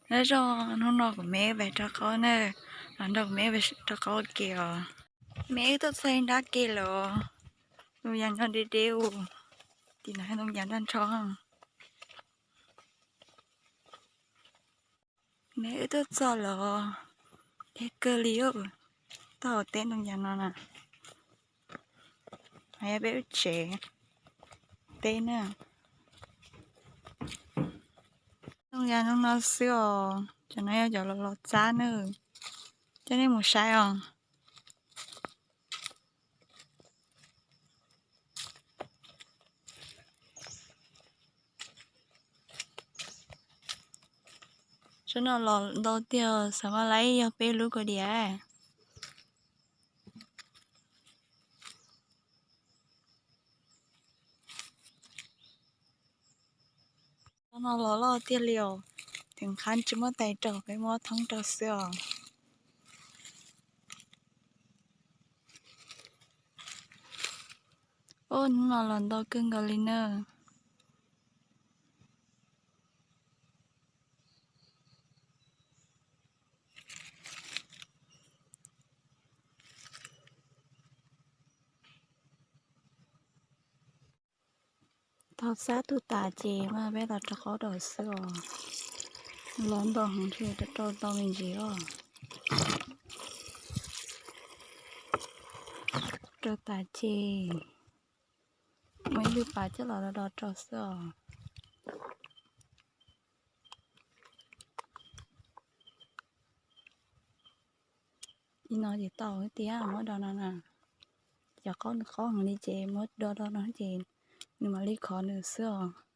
Nyob zoo, hnub no kuv me wb pais rau qaub na, los nrog kuv me wb pais rau qaub ua ke os. Me wb tuaj txog nrab ke lawm, ntoo yas nyob deb deb ua, tim no ntoo yas nroj nrho. Me wb tuaj txog lawm, deb kawg li, tau hauv teb ntoo yas no na. Yog peb lub tsev teb na. Ntoo yas zoo no xwb os, cov no yog cov los los txab na, coj nej mus saib os. Sab no los ntau tiag, xav mas laib yog peb lub ko diam. Sab no los loj tiag li os, teem qhab tsis muaj tais rau, peb muab thoob rau xwb os. Ub, hnub no los ntau kawg nkaus li na. Tau xab tug tas ces mas peb los rau qaub dua xwb os. Los ntau heev thiaj rau tau me ntsis os. Rau tas ces muaj ib lub pas coj los do do rau xwb os. Ib no ces tau tiag, muab do no na. Cov qaub nws qaub heev li ces muab do do no ces nws mam li khov nws xwb os.